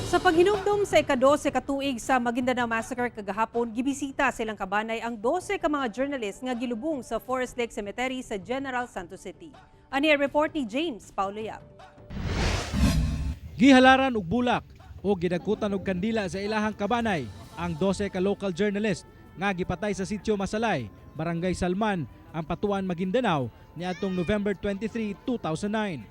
Sa paghinumdum sa ika-12 ka tuig sa Maguindanao Massacre kagahapon, gibisita silang kabanay ang 12 ka mga journalist nga gilubong sa Forest Lake Cemetery sa General Santos City. Ani ang report ni James Paulo Yap. Gihalaran og bulak o gidagkutan og kandila sa ilahang kabanay ang 12 ka local journalist nga gipatay sa sitio Masalay, Barangay Salman, Ampatuan, Maguindanao niadtong November 23, 2009.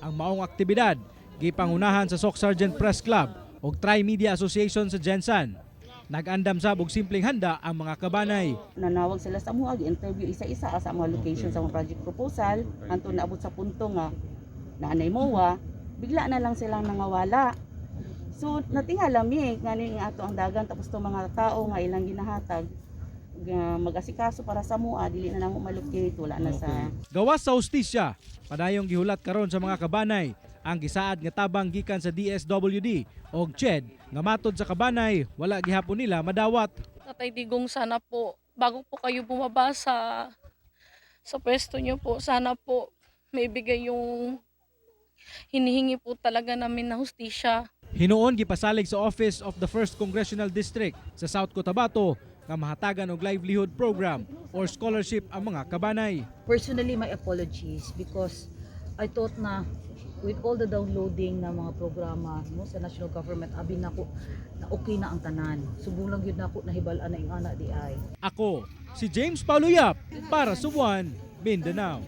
Ang maong aktibidad gipangunahan sa Soccsksargen Press Club ug Tri-Media Association sa GenSan. Nag-andam sab og simpleng handa ang mga kabanay. Nanawag sila sa amoa, gi-interview isa-isa sa mga location sa mga project proposal, hantod naabot sa punto nga naanay MOA, bigla na lang silang nangawala. So natingala mi ngani nga ato ang dagan, tapos to mga tao nga ilang ginahatag nga mag-asikaso para sa amoa, dili na namo malocate, wala na sa Gawas sa hustisya, padayong gihulat karon sa mga kabanay ang gisaad nga tabang gikan sa DSWD og CHED nga matod sa kabanay wala gihapon nila madawat. Tatay Digong, sana po, bago po kayo bumaba sa pwesto niyo po, sana po maibigay yung hinihingi po talaga namin na hustisya. Hinuon gipasalig sa Office of the First Congressional District sa South Cotabato nga mahatagan og livelihood program or scholarship ang mga kabanay. Personally, my apologies because I thought na with all the downloading na mga programa, no, sa national government, abi nako na okay na ang tanan. Subong lang gyud nako nahibal-an na ing ana di ay. Ako, si James Paulo Yap para sa One Mindanao.